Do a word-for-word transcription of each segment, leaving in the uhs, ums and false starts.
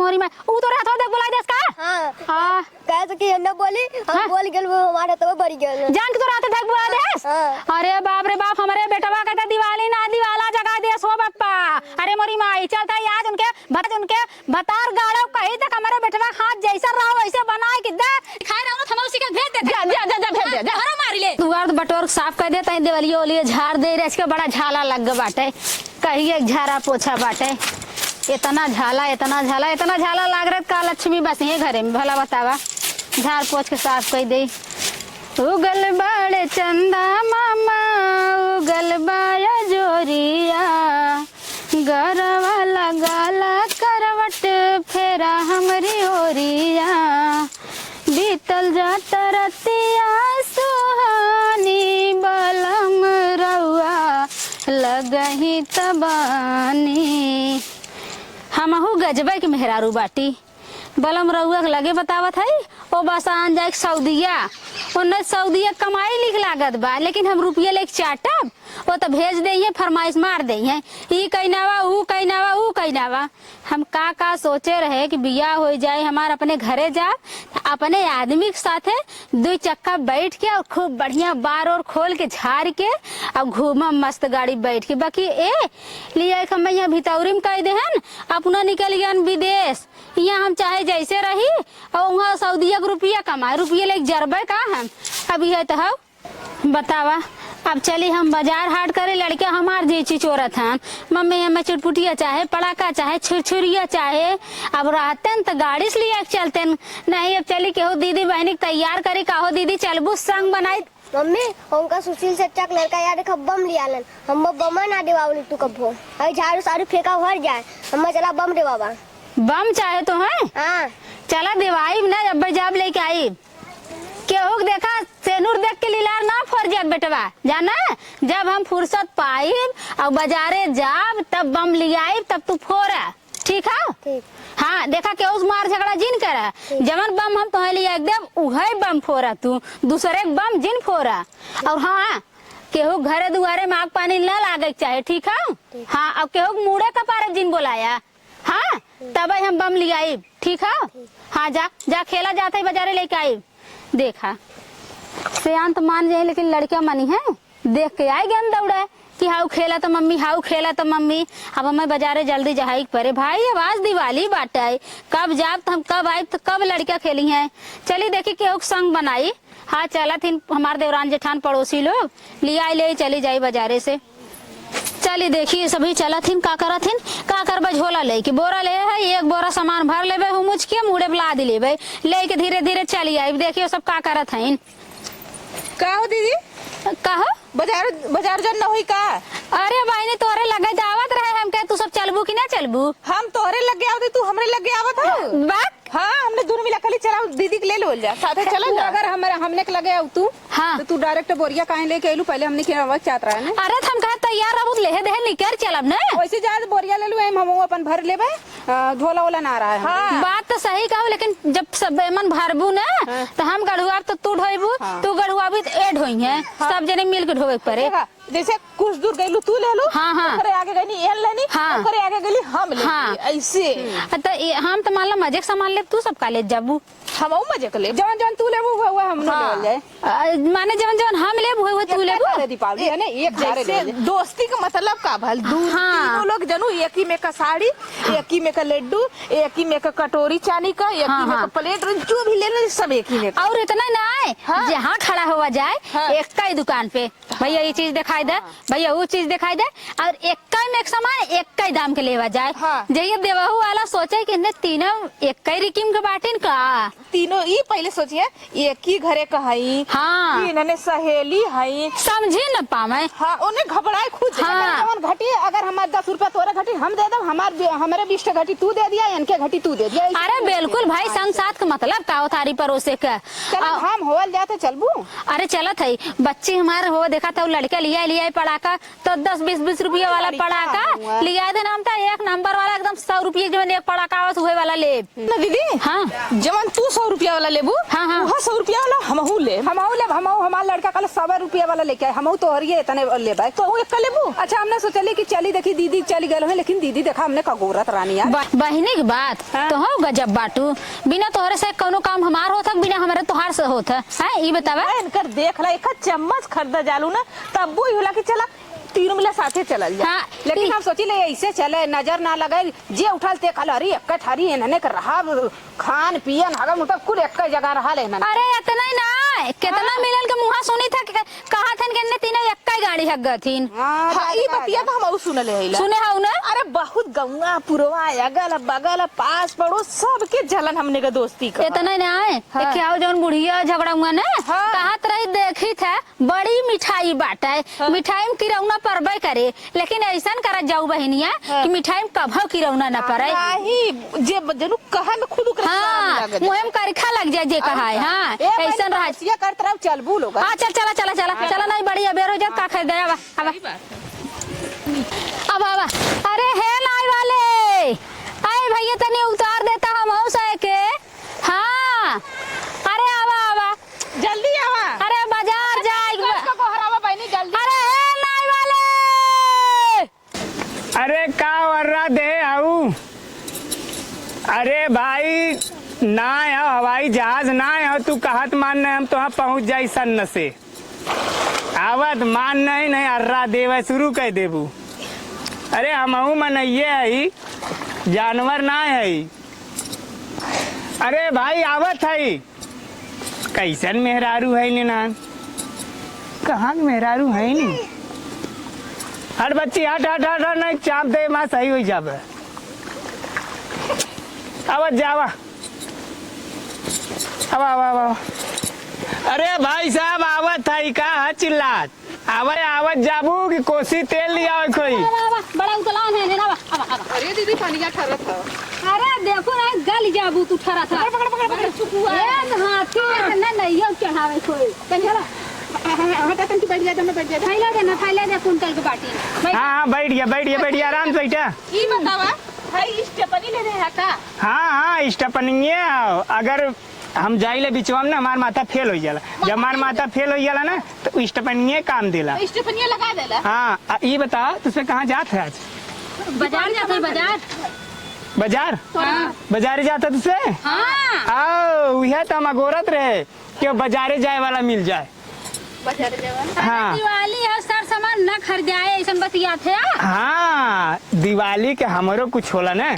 मोरी माई, ऊ तो रहत हो देख बोलाई देस का? हाँ। हाँ। कहे से कि हम ना बोली, हम हाँ। बोल गेल, वो हमारे तो बड़ी गेल। जान के तो रहत देख बोला देस? हाँ। अरे बाप रे बाप, हमरे बेटवा के तो दिवाली ना दिवाला जगा देस हो बप्पा। अरे मोरी माई, चलता ही आज उनके भत-, उनके भतार गाड़ो कहीं तक हमरे बेटवा के हाथ जैसा रहो वैसे बनाए के दे। खाए रहो ना, हम उसी के भेज देते। जा, जा, जा, जा, भेज दे, जा। घरों मारी ले। दुआर बटोर साफ कर देता है, देवलियो ओलियो झाड़ दे रहे, इसके बड़ा झाला लग गए बाटे। कहिए एक झाड़ा पोछा बाटे। इतना झाला, इतना झाला, इतना झाला लाग रहा का लक्ष्मी बस ये घरे में, भला बतावा। झाड़ पोछ के साफ कर दे। उगल बाड़े चंदा मामा, उगल बाया जोरिया, गरवा लगाला करवट फेरा हमरी ओरिया। बीतल जात रतिया सुहानी, बलम रउआ लगही तबानी। हमहू गजबे के मेहरारू बाटी। बलम रउआ के लगे बतावत हई, ओ बसान जाए के सऊदिया, ओने सऊदिया कमाई लिख लागत बा, लेकिन हम रुपया लेके चाटब, वो तो भेज देइहे, फरमाइश मार देइहे, ई कइनावा, ऊ कइनावा, ऊ कइनावा। हम का का सोचे रहे कि बियाह होइ जाए हमार, अपने घरे जाब, अपने आदमी के साथे दुई चक्का बैठ के और खूब बढ़िया बार और खोल के झार के और घूमब मस्त गाड़ी बैठ के। बाकी ए लिए एक हम यहाँ भितौरी में कह देहन, अपना निकल गयन विदेश। यहाँ हम चाहे जैसे रही और वहाँ सऊदिया के रुपया कमाए, रुपया लेके जरबे का हम। अब यह तो हौ। बतावा, अब चली हम बाजार हाट करे, लड़के हमार जी चिचोरत हन। मम्मी हमें चुटपुटिया चाहे, पड़ाका चाहे, छुरछुरिया चाहे। अब रहतन त गाड़ी से लिया के चलतन। नहीं, अब चली केहू दीदी बहनी के तैयार करी, कहो दीदी चलबू संग बनाई। मम्मी, उनका सुशील चचा के लड़का यार एक बम लिया लन। हम बम ना देवावली तू कबो। अरे झाड़ू साड़ू फेंका भर जाए। हम चला बम देवावा। बम चाहे तो है? हाँ। चला देवाई ना, अब जाब लेके आई। केहू के देखा, सेनुर देख के लीलार ना फोर जात बेटवा, जाना? जब हम फुर्सत पाइब और बाजारे जाब, तब बम लियाइब, तब तू फोरा, ठीक है? ठीक। हाँ, देखा, केहू से मार झगड़ा जिन करा। ठीक। जवन बम हम तोहे लिया के देब, उहे बम फोरा तू, दूसरे के बम जिन फोरा। और हाँ, केहू घरे दुआरे में आग पानी ना लागे के चाहे, ठीक है? ठीक। हाँ, और केहू के मुड़े कपारे जिन बोलाया। हाँ, तबे हम बम लियाइब, ठीक है? हाँ, जा, जा खेला जात है, बाजारे लेके आइब। देखा, सियान तो मान जाए, लेकिन लड़कियां मनी है, देख के आए गन दौड़े कि हाउ खेला तो मम्मी, हाउ खेला तो मम्मी। अब हमें बाजारे जल्दी जाए के परे। भाई, अब आज दिवाली बाटे, कब जाब तो हम, कब आइब तो कब लड़कियां खेली हैं। चली देखी केहू के संग बनाई। हाँ, चलत हिन हमार देवरान जेठान पड़ोसी लोग, लियाई ले चली जाई बाजारे से। चली देखी, ये सभी चलत हिन, का करत हिन, का करबे, झोला लेके, बोरा ले है, एक बोरा सामान भर लेबे, हुमुच के मुड़े पे लाद लेबे, लेके धीरे धीरे चली आई। देखियो सब का करत हइन। का हो दीदी? का हो? बाजार, बाजार जन न होई का? अरे बहिनी, तोहरे लगे जावत रहे, हम कहे तू सब चलबू कि ना चलबू? हम तोहरे लगे आवत, तू हमरे लगे आवत हो? बात हाँ, हमने दोनों मिला खाली चला दीदी के ले लो जा, साथे चला तू जा। अगर हमरे, हमने के लगे आऊ तू, हाँ। तो तू direct बोरिया काहे लेके आइलू? पहले हमने के आवाज चाहत रहा है ना। अरे, तो हम कहा तैयार रहबू, तो लेहे देहे निकर चलब ना। वैसे जा, बोरिया ले लू, एम हम अपन भर लेबे, अ, झोला वोला ना रहा है हमरे। हाँ। बात तो सही कहू, लेकिन जब सब एमन भरबू ना, हाँ। तो हम गढ़ुआब तो तू ढोइबू, हाँ। तू गढ़ुआबी तो ए ढोई है, हाँ। सब जने मिल के ढोवे के परे। देखा, जैसे कुछ दूर गइलू तू ले लो, हाँ, हाँ। ओकरे आगे गइनी एन लेनी, हाँ। ओकरे आगे गइली हम लेनी, हाँ। ऐसे। हम्म। त ये हम त मान लो मजे के सामान लेब, तू सब का ले जाबू? हमहू मजे के लेब। जवन जवन तू लेबू, वह, वह हम हाँ। लेवल जाए। अ, माने जवन जवन हम लेब, वह, वह तू एक लेबू? सारे दीपावली है ना, एक सारे जैसे लेवल जाए। दोस्ती का मतलब का भल? दू, हाँ। तीनों लोग जनू एक ही में का साड़ी, हाँ। एक ही में का लड्डू, एक ही में का कटोरी चानी का, एक हाँ, ही में का हाँ। प्लेट, जो भी ले ले, सब एक ही में का। और इतना ना है, हाँ। जहाँ खड़ा हुआ जाए, हाँ। एक का ही दुकान पे। भैया, ये चीज दिखाई दे, हाँ। भैया, वो चीज दिखाई दे, और एक ही में एक सामान, एक ही दाम के लेवा जाए। हाँ। जे ये देवहू वाला सोचे कि इन्हें तीनों एक ही रिकिम के बाटिन का। तीनों ई पहले सोचिए, एक ही घरे का हई, हाँ। कि इन्हने सहेली हई। समझी न पावे। हाँ, उन्हें घबराए खुद। हाँ। अगर जवन घटी, अगर हमार दस रुपया तोरे घटी, हम दे देब, हमार बी-, हमरे बीस ठे घटी तू दे दिया, इनके घटी तू दे दिया, ऐसे अरे नहीं बिल्कुल होते। भाई, हाँ, संग साथ का मतलब का होता, आरी परोसे का? चल, आ, हम होल जाते, चलबू? अरे चलत है, बच्ची हमार हो, देखा था, लड़का लिया, लिया है पड़ाका, तो दस बीस, बीस रुपया वाला पड़ाका लिया देना, हम तो एक नंबर वाला, एकदम सौ रुपये के, जवन एक पड़ाका हो, उहे वाला लेब। ना दीदी, हाँ। जवन तू सौ रुपया वाला लेबू, हाँ, हाँ। उहे सौ रुपया वाला हमहू लेब। हमहू लेब, हमहू, हमार लड़का कल सौ रुपया वाला लेके आए, हमहू तोहरिये इतने लेबै। तो एक का लेबू? अच्छा, हमने सोचली कि चली देखी दीदी चली गए हैं, लेकिन दीदी देखा हमने कगोरत रानी यार। ब-, बहिनी के बात, हाँ। तो हो गजब बाटू, बिना तोहरे से कौनो काम हमार होत है, बिना हमारे तोहार से होत है, हैं? ई बतावा। इनकर देख ला, एक चम्मच खरीदा जालू ना, तब वो होला कि चला तीनों मिला साथे चलल जा। हाँ, लेकिन ई हम सोची ले ऐसे चले, नजर ना लगे, जे उठल ते खाल, अरे, एक्के ठारी इन्हने के रहा, खान, पियन, हगन, मुतन, कुल एक्के जगह रहा ले इन्हने। अरे, इतना ही ना, कितना हाँ। मिलन के मुहा सुनी था कि कहत हन कि इन्हने तीनों एक्के गाड़ी हग गथिन। हाँ, हाँ, ई बतिया तो हम अउ सुनले हईला। सुने हऊ ना? अरे, बहुत गौवा, पुरवा, अगल, बगल, पास, पड़ोस, सबके जलन हमने के दोस्ती का। इतना ही ना है, हाँ। एक आओ जौन बुढ़िया झगड़ा हुआ ना, हाँ। कहत रही, देखी था, बड़ी मिठाई बाटे, हाँ। मिठाई में किरौना परबे करे, लेकिन ऐसन करत जाऊ बहिनिया हाँ। कि मिठाई में कभो किरौना न परे। नाही, जे ब-, जनु कहे में खुद ओकरे हाँ, शर्म लग जाए। मुँह में करिखा लग जाए जे और कहा है, का? हाँ, ए, ऐसन बहिनी, रह। बसिया करत रहो, चलबू लोग। अच्छा, चला, चला, चला, हाँ। चला, नहीं, बड़ी अबेर हो जात, का खरीदे, आवा, आवा। सही बात है। अब आवा। अरे हे नाई वाले, अरे भैया तनी उतार देता हम हो सके। हाँ, अरे आवा, आवा। जल्दी आवा। अरे बाजार जाए के बा। इसको गोहरावा बहिनी, जल्दी। अरे हे नाई वाले। अरे का वर्रा दे आऊ? अरे भाई, ना हो हवाई जहाज, ना हो तू कहत मान नहीं, हम तो पहुँच जाई सन्न से। आवत मान नहीं, नहीं अर्रा देवे शुरू कर देबू। अरे हमहू मनइये हई, जानवर ना हई। अरे भाई आवत हई। कैसन मेहरारू है ने नान? कहाँ के मेहरारू है ने? हट बच्ची, हट, हट, हट, हट, नहीं चाप दे, माँ सही हो जाबे। आवत जावा। आवा, आवा, आवा, आवा। अरे भाई साहब, आवत है, का है चिल्लात? आवे, आवत जाबू कि कोसी तेल लियावे कोई? आवा, आवा, बड़ा उतलान है, लेना आवा, आवा, आवा। अरे दीदी, पनिया ठरत है। अरे देखो ना, गल जाबू तू ठरत है। पकड़, पकड़, पकड़, पकड़। एक हाथी में ना नैया चढ़ावे कोई। तनी हला। हाँ, हाँ, हाँ, हटा, तनी बैठ जा, जब मैं बैठ जा। थैला दे ना, थैला दे, कुंटल के बाटी। बैठ। हाँ, हाँ, बैठ गया, बैठ गया, बैठ गया, आराम से बैठा। ई बतावा, भाई, स्टेपनी ले रहे हैं का? हाँ, हाँ, स्टेपनिये आओ। अगर हम जाइले बिचवा में ना, हमार माथा फेल हो जाला। जब हमार माथा फेल हो जाला ना, तो स्टेपनिये काम देला। तो स्टेपनिये लगा देला। हाँ, आ, ई बता, तुझसे कहाँ जात है आज? बाजार जात है, बाजार। बाजार? हाँ। बाजारे जात है तुझसे? हाँ। आओ, उहे तो हम अगोरत रहे कि बाजारे जाए वाला मिल जाए। बाजारे जाए वाला? हाँ। दिवाली है, सर सामान ना खरीदाए, ऐसन बतियात है। हाँ, दिवाली के हमरो कुछ होला ना,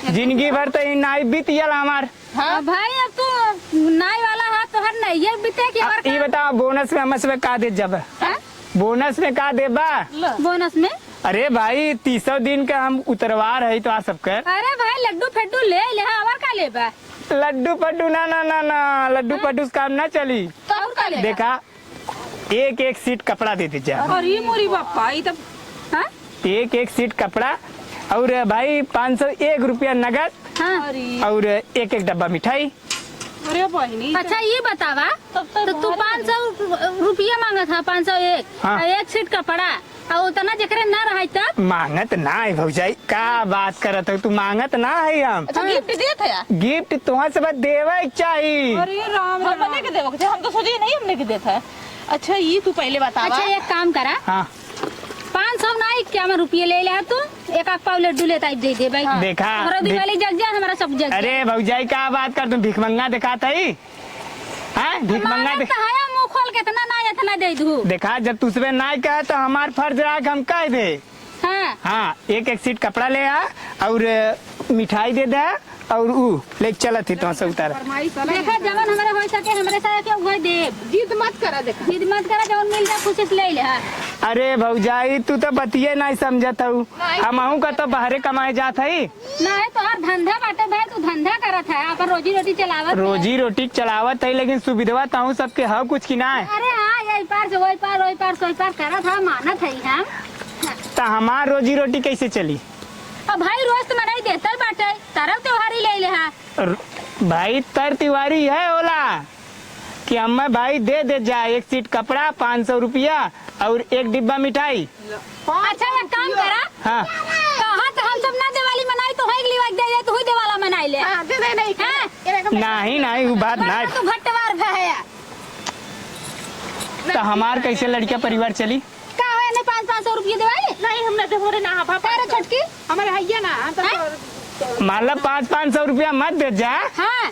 जिंदगी भर तो ई नाई बीत जाला हमार। हाँ। अब भाई, अब तू नाई वाला हाथ तोहर नैया बीते कि आ, हमार ई का? बताओ, बोनस में हमसे का देत जाबे? हाँ? बोनस में का देबा? बोनस में? अरे भाई, तीसों दिन का हम उतरवार है तो आ सब कर। अरे भाई, लड्डू फड्डू ले ले, हाँ, और का लेबा? लड्डू फड्डू ना, ना, ना, ना, लड्डू हाँ? फड्डू से काम ना चली। तो और का लेबा? देखा, एक एक सीट कपड़ा दे दीजिए। अरे मोरी बापा, ई तब, हाँ? एक एक सीट कपड़ा और भाई पाँच सौ एक रुपया नगद हाँ। और एक एक डब्बा मिठाई। अरे बहिनी, अच्छा, ये बतावा, तब तो तो तू तुम्हारे पाँच सौ रुपया मांगत हा, पाँच सौ एक, हाँ। आ एक सीट कपड़ा, आ उतना जेकरे ना रहाई तब? मांगत ना है भौजाई, का बात करत हो तू? मांगत ना है हम। अच्छा, हाँ। गिफ्ट देत है? गिफ्ट तोहर से बस देवे के चाही। अरे राम, हम राम। बने के देवे के चाही, हम तो सोचे नहीं हमने के देत है। अच्छा, ये तू पहले बतावा। अच्छा, एक काम करा। हाँ। पाँच सौ ना, इक्यावन रुपये ले ले तू, एक आध पाव लड्डू लेता दे दे भाई। हाँ। देखा, हमरा देख- दिवाली जग जा, हमरा सब जग जा। अरे भौजाई, का बात कर, तुम भिखमंगा दिखात है? हाँ, भिखमंगा मांगत देख- तो है, मुंह खोल के इतना ना, इतना दे दू। देखा, जब तुझसे ना कहे तो हमार फर्ज रहा कि हम कह दे। हाँ। हाँ, एक एक सीट कपड़ा ले आ और मिठाई दे दे और ऊ ले चलत ही तो से उतार। देखा, जवन हमरे हो सके, हमरे से के वही देब। जिद मत करा, देखा। जिद मत करा, जवन मिल जा, खुशी से ले ले, हाँ। अरे भौजाई, तू तो बतिये नहीं समझत हऊ। नहीं। हमहू का तो बाहरे कमाए जात हई। नहीं, तोहार धंधा बाटे भाई, तू धंधा करत है, अपन रोजी रोटी चलावत है। रोजी रोटी चलावत है, लेकिन सुविधवा तहू सबके हव कुछ कि ना है? अरे हाँ, यही पार से वही पार, वही पार से वही पार करत है, मानत है हम। त हमार रोजी रोटी कैसे चली? अब भाई, रोज तो मनाई देते बाटे, तरव त्योहारी ले ले हा। र-, भाई, तर त्योहारी है होला कि हमें भाई दे दे जाए एक सीट कपड़ा, पाँच सौ रुपया और एक डिब्बा मिठाई। अच्छा, एक काम करा। हाँ। कहा तो हम सब ना दिवाली मनाई, तो है अगली बार दे दे, तू ही दिवाला मनाई। ले। हाँ, दे दे, नहीं, हाँ। ये देखो, नहीं, नहीं, वो बात ना। तू भट्टवार भया। तो हमार कैसे लड़का परिवार चली? का है, नहीं पाँच, पाँच सौ रुपये देवाई? नहीं, हमने देहो रे ना, हाँ, का रे छोटकी? हमारे हइया ना, हम तो हाँ? मान ला पाँच, पाँच सौ रुपया मत दे जा। हाँ।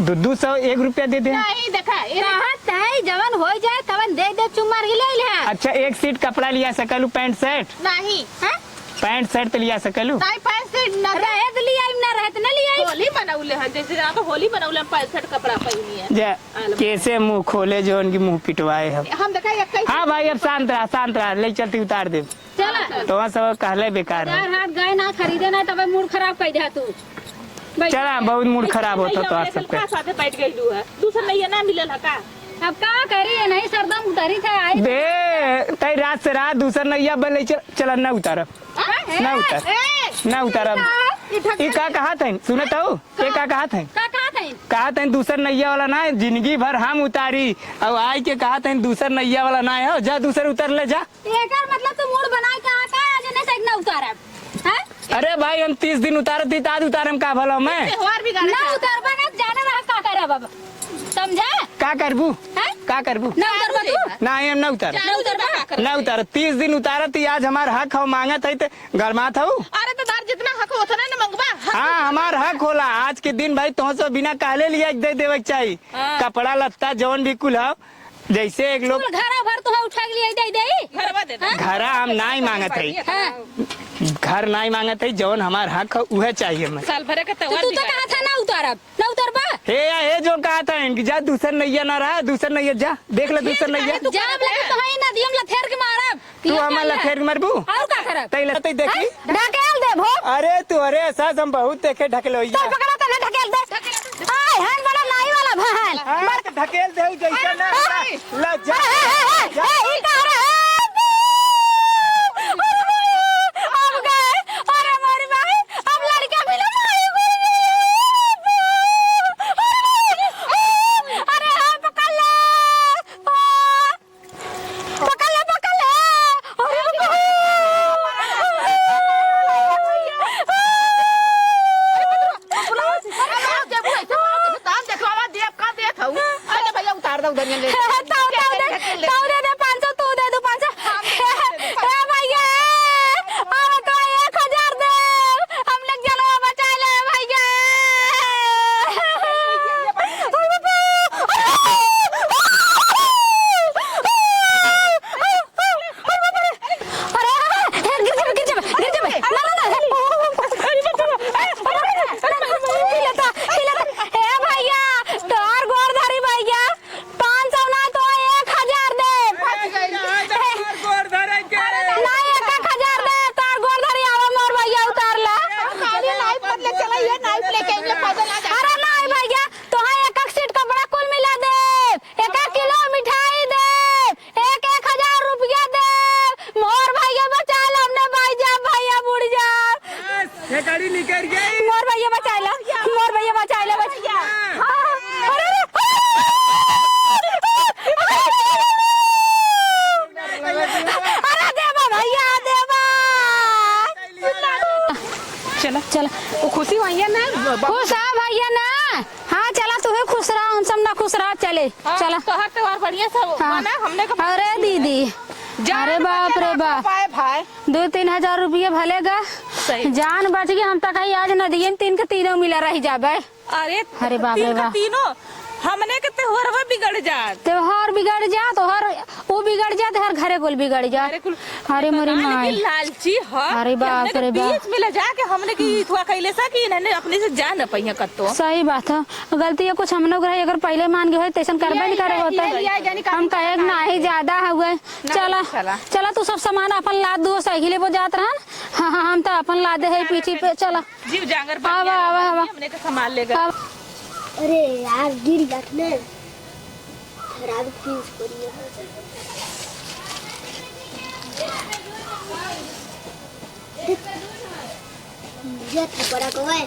दो, दो सौ एक रुपया दे दे। नहीं, देखा, ये कहत है, जवन हो जाए, तवन दे दे, चुम्मा रही ले ले। अच्छा, एक सेट कपड़ा लिया सकलू, पैंट शर्ट? नहीं। हाँ? पैंट शर्ट तो लिया सकलू? नहीं, पैंट शर्ट ना दे। रहे तो लिया, ना रहे तो ना लिया। होली मनौले हैं, जैसे यहाँ पे होली मनौले, हम पैंट शर्ट कपड़ा पहनी है। जा, आलम। कैसे मुंह खोले जो उनकी मुंह पिटवाए हम। हम देखा, एक कहीं हाँ भाई, अब शांत रहा, शांत रहा, ले चलती उतार दे। चला। तो वहाँ सब कहले बेकार है। हजार हाथ गाय ना खरीदे ना, तबे मूड खराब कर दे तू। बैठ। चला, बहुत मूड खराब होता तो आप सबके। का साथे बैठ गइलू है? दूसर नैया ना मिलल है का? अब का करी, ये नहीं सरदम उतरी था, आई। बे, तई रात से रात दूसर नैया बन ले चल, चला ना उतारब। हाँ? ना उतार, ए, ना उतारब। ई ढक-, ई का कहत हइन? सुनत हऊ? ये का कहत हइन? का कहत हइन? कहत हइन दूसर नैया वाला ना है, जिंदगी भर हम उतारी। अब आई के कहत हइन दूसर नैया वाला ना है, जा दूसर उतर ले जा। एकर मतलब तू मूड बनाए के आता है, आज नहीं से ना उतारब, हैं? अरे भाई, हम तीस दिन उतारत ही, त आज उतारम का भला मैं? त्योहार भी गाने ना से उतारबा ना, जाने रहा का करब अब, समझा? का करबू? हैं? का करबू? ना उतारबा तू? ना, हम ना उतार। ना उतारबा? ना उतार। तीस दिन उतारत ही, आज हमार हक हव मांगत है, ते गरमात हऊ? अरे तो तार जितना हक हो, उतना न मंगबा। हक हाँ, हमार हक होला। आज के दिन भाई तोह से बिना कहले लिया के दे देवे के चाही। हाँ। कपड़ा लत्ता जौन भी कुल हव, जैसे एक लोग कुल घरा भर तोह उठा के लिए दे दे। घरवा दे दे। हाँ? घरा हम नाई मांगत हई। हाँ। घर नाई मांगत हई, जौन हमार हक ह, उहे चाहिए हमें। साल भरे के तो त्योहार तू तो बिगाड़ कहा था ना उतारब, ना उतारबा? हे या, हे जो कहा था इनकी, जा दूसर नैया ना रहा, दूसर नैया जा, देख ले दूसर नैया। जा, हम लगे तो हई नदियम लथेर के मारब। तू ये हमार का लथेर के मारबू? और का करब? तैले तै देखी। हैं? ढकेल देबो। अरे तू, अरे सास, हम बहुत देखे ढकेलोइया। तोर पकड़ा त ना ढकेल दे। आय, हन बड़ा नाई वाला बहन। हाँ, तो ढकेल दे जैसे ना। अरे, लज्जा। ए, ए, ए, ए, ई का रे? अरे, अब गए। अरे, मोरी माई, अब लड़का मिले, माई, गुरु। अरे, हाँ, पकड़ ले। आ। पकड़ ले, पकड़ ले। अरे बाप रे। ताऊ, ताऊ दे, ताऊ दे दे पाँच सौ, तू दे दे पाँच सौ। ए भैया, अब तो एक हजार दे। हम लोग जनवा बचा ले भैया। अरे, अरे, अरे, गिर जाबे, गिर जाबे, गिर जाबे। ना, ना, ना। हिलता, हिलता। ए भैया, तोहार गोड़ धरी भैया। पाँच सौ ना तो एक हजार दे। फंस गई। ए, गोड़ धरे के। ना, एक एक हजार दे, तोहार गोड़ धरी, आवा मोर भैया उतार ला। नाइफ पर ले चला, ये नाइफ लेके, ये पैदल आ जा। अरे नाहीं भैया, तोहार एक एक सेट कपड़ा कुल मिला दे। एक एक किलो मिठाई दे, एक एक हजार रुपया दे। मोर भैया बचा ला, हमने भाई जा, भैया बुड़ जा। बस, ये गाड़ी निकल गई। मोर भैया बचा ला, मोर भैया बचा ला, बच गया। हाँ, अरे, अरे, अरे देवा भैया, देवा। चला, चला। वो खुशी भैया ना, ब-, ब- खुश है भैया ना। हाँ, चला, तू ही खुश रहा, हम सब ना खुश रहा, चले, हाँ, चला। तोहर त्योहार बढ़िया से हाँ। मना, हमने का अरे दीदी, जा अरे ना बाप रे बचा बाप। पाए भाई। दो तीन हजार रुपये भले गा, सही। जान बच गई, हम तक आई आज नदिये में तीन के तीनों मिला रह जाबे। अरे, अरे बाप रे तीन का बाप। तीनों, हमने के त्योहारवा बिगड़ जात। त्योहार बिगड़ जात, तोहर वो बिगड़ जात, हर घरे कुल बिगड़ जात। घरे कुल अरे मोरी पता नहीं माई। कि लालची ह अरे कि बाप हमने के रे बाप। बीच में ले जाके हमने की थुआ कैले सा कि इन्हें अपने से जा न पहिया कत्तो। सही बात है, गलती है कुछ हमने ओकरा अगर पहले मान गए होते, तैसन करबे नहीं करे होते। हम कहे कि नहीं, ज्यादा हुए। ना, चला, चला। चला, तू सब सामान अपन लाद दो, साइकिल पे जात रहन। हाँ, हाँ, हम तो अपन लादे है पीछे पे, चला। जीव जांगर आवा, बनिया आवा, आवा। हमने के संभाल लेगा। आवा। अरे यार, गिर गया था मैं। खराब चीज पड़ी है। ये तो बड़ा को है।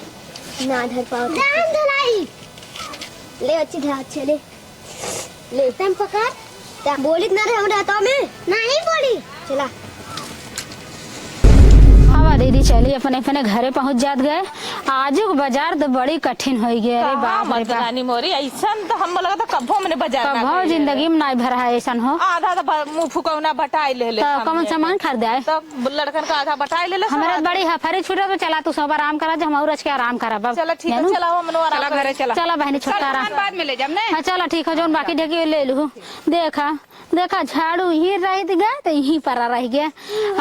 ना धर पाओ तो। दान धलाई। ले, अच्छी धरा, अच्छे ले। ले, तम पकड़। तम बोलित ना रहे हमरा हाथों में। नहीं बोली। चला। आवा, दीदी चली अपने, अपने घरे पहुँच जात गए। आजू के बाजार तो बड़ी कठिन होइ गए। अरे कहाँ बाप रे मत बाप। रानी मोरी, ऐसन तो हम लगा तो कभो हमने बाजार ना कभो कइले जिंदगी रहे। में नाई भरा है ऐसन हो। आधा तो ब-, मुँह फुकौना बटाई ले ले तो सामने कौन में। सामान खरीदे आए? तो लड़कन का आधा बटाई ले ले हमारे सामान। बड़ी हफरी छूटा तो चला तू सब आराम करा, जो हम और रच के आराम करब अब। चला ठीक है, जानू? चला हो मनो आराम चला करा। घरे चला। चला बहनी, छोटा सामान आराम। बाद में ले जाब, ने? हाँ, चला ठीक है, जौन बाकी ढेकी ले लू। देखा, देखा, झाड़ू यहीं रह गया, तो यहीं पर रह गया।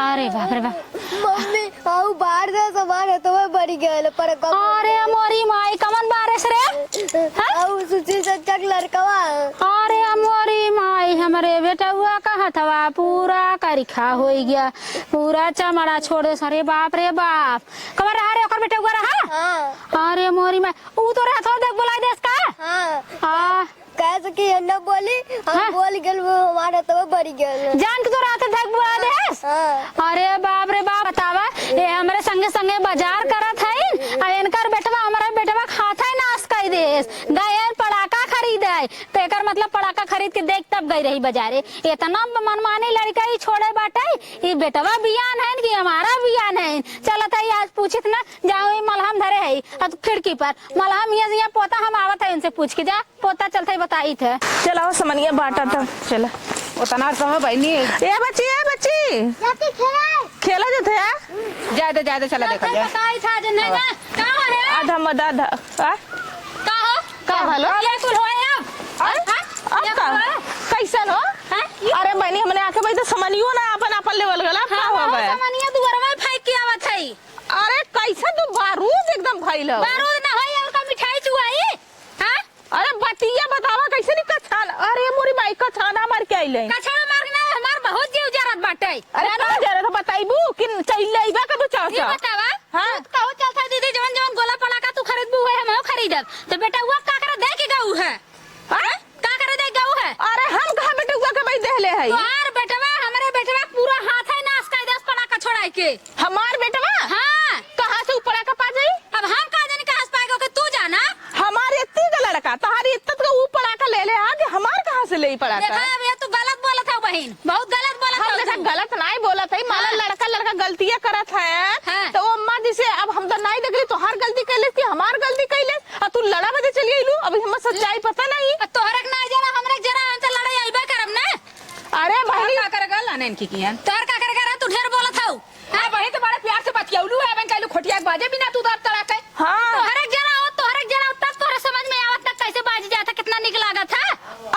अरे बाप रे बाप। मम्मी, आऊ बाहर से सामान है तो मैं बड़ी गए, पर कब अरे मोरी माई, कमन बारिश रे? हाँ? आऊ सुशील चचा के लड़कवा। अरे मोरी माई, हमरे बेटउआ का हथवा पूरा करिखा होइ गया, पूरा चमड़ा छोड़ दे। अरे बाप रे बाप, कमन रहा रे, ओकर बेटउआ रहा? हाँ। अरे मोरी माई, ऊ तो रहत हो, देख बुलाई देस का? हाँ। हाँ। कहे से कि हम ना बोली, हम हाँ। बोल गेल, वो हमारे तो बड़ी गेल। जान के तो रात धक बुआ देस। हाँ। अरे बाप रे बाप, बतावा, ये हमरे संगे संगे बाजार करत हईन, आ इनकर बेटवा हमरे बेटवा खात है नाश कर देस। गए पड़ाका खरीदे, तो एकर मतलब पड़ाका खरीद के देख तब गई रही बाजारे। इतना मनमानी लड़का ही छोड़े बाटे, ये बेटवा बियान है कि हमारा बियान है। चलत है आज पूछित ना, जाओ ये मलहम धरे है, आ तू खिड़की पर मलहम ये, ये पोता हम आवत है इनसे पूछ के जा। पोता चलते बताई थे। चला हो समनिया बाटा तब, चला। उतना कहो बहनी। ए बच्ची, ए बच्ची। जाके खेला। खेला जाते हैं? जाए दे, जाए दे, चला देखा जाए। बताई था जे नहीं ना। का हो है? आधा मदा आधा। आ? का हो? का भलो? ये कुल हो है अब? अरे, हाँ? अब ये का? कुल हो है? कैसन हो? हाँ? ये अरे बहनी, हमने आके भाई तो समनियो ना अपन अपन लेवल गला, अब का हाँ, हो गया? समनिया दुआरवा फेंक के आवत है। अरे कैसन तू बारूद एकदम भइल हो। बारूद ना होई और का मिठाई चुआई? हाँ? अरे बतिया बतावा, कैसे नहीं कछान? अरे मोरी माई, कछाना मार के आइले। कछाना मार के ना, हमार बहुत जीव जरत बाटे। अरे जानू? का जरत है बताइबू कि चल लेबा कबू चाचा? ये बतावा, हाँ। तू कहू चलत है दीदी, जवन जवन गोला पड़ाका तू खरीदबू है, हम खरीदब। तो बेटउआ का करे दे के गऊ है? हाँ? का करे दे गऊ है? अरे हम कहाँ बेटउआ के भाई देहले है? तोहार बेटवा, हमरे बेटवा पूरा हाथ है नाश कर दे पड़ाका छोड़ाई के। हमार बेटवा? हाँ। कहाँ से ऊ पड़ाका पा जाई? अब हम का जानी कहाँ से पाएगा, ओके तू जाना। हमार इतनी का लड़का, तोहार इतना का ऊ पड़ाका ले ले आ कि हमार कहाँ से ले ई पड़ाका? देखा, अब ये तू गलत बोलत है बहिन, बहुत गलत बोलत हम है देखा तू। गलत नाई बोलत है, माला हाँ। लड़का, लड़का गलतियाँ करत है, हाँ। तो वो अम्मा जैसे अब हम तो नाई देखली, तोहार गलती कैले कि हमार गलती कैले, आ तू लड़ा बदे चली अइलू, अब हमें सच्चाई पता नहीं। आ तोहरे के नाई जरा, हमरे के जरा, हम तो लड़ाई अइबे करब ना। अरे भाई। का करे गल आने इनकी किया? तोहर का करे गल, तू ढेर बोलत हऊ। हाँ, बहिन, तो बड़े प्यार से बतियौलू है, बहन, कहलू खोटिया के बाजे बिना तू दब तड़ाक है। हाँ। तोहरे के जरा हो, तोहरे के जरा हो, तब तोहरे समझ में आवत ना कैसे बाजी जाता, कितना निक लागत है।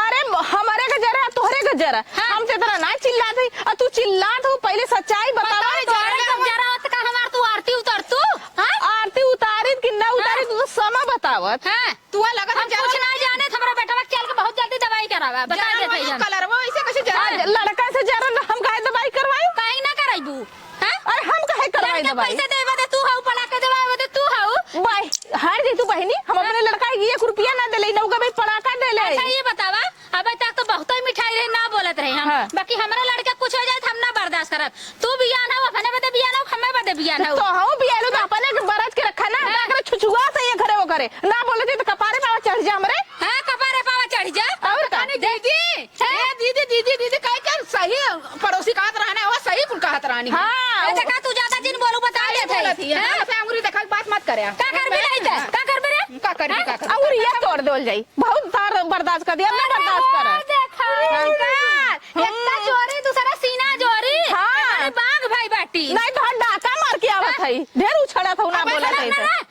अरे, म-, हमरे के जरा, तोहरे के जरा। हाँ। हम तो इतना ना चिल्लात हई, और तू चिल्लात हो, पहले सच्चाई बतावा। बताओ, तोहरे के जरा हो, तो का हमार तू आरती उतार तू? हाँ? आरती उतारित कि ना उतारित, हाँ। तू तो समय बतावत। हाँ। तू आ लगत हम हम कुछ जाने ना जाने, हमरा बेटवा के चल के बहुत जल्दी दवाई करावा, बता जाने देत हई वाली हम। कलरवा ऐसे कैसे जरा? आज लड़का से जरा न हम काहे दवाई करवाई? काहे ना कराइबू? हैं? अरे हम काहे करवाई लड़का दवाई? पैसे देबे दे तू हऊ, पड़ा के देबे दे तू हऊ। भाई, हार जइतू बहिनी, हम हाँ। अपने लड़का के एक रुपया ना देले, नौका में पड़ाका देले। अच्छा ये बतावा, अबे तक तो बहुते मिठाई रहे, ना बोलत रहे हम। हाँ। बाकी हमरा लड़का कुछ हो जाए तो हम ना बर्दाश्त करब। तू बियान हऊ, अपने बदे बियान हऊ, हमें बदे बियान हऊ। तो हऊ बियान हऊ तो हाँ। अपने के बरत के रखा ना, हाँ। ना करे छुछुआ से ये घरे वो करे। ना बोले थे तो कपारे पावा चढ़ जा हमरे। हाँ, कपारे पावा चढ़ जा। और का? अरे दीदी, हाँ। ए दीदी, दीदी, दीदी, कहे के सही पड़ोसी कहत रहने, वो सही कुल कहत रहनी। हाँ। ए, देखा, तू ज्यादा जिन बोलू, बता सही देत है। बोलत ही, हाँ? हाँ, से अंगुरी देखा के बात मत करे। का करबे नहीं ते? हाँ। का करबे रे? का करबे, हाँ? का करबे? अंगुरिया तोड़ देवल जाई। बहुत तार बर्दाश्त कर दिया, अब ना अरे बर्दाश्त वो कर। देखा, हाँ। इनका, इतना हम्म। जोरी, दूसरा सीना जोरी। हाँ। अरे बाघ भाई बाटी। नहीं तो हम डाका मार के आवत हाँ। है। ढेर उछड़ा था, ना अब बोला ऐसा था ना इसे।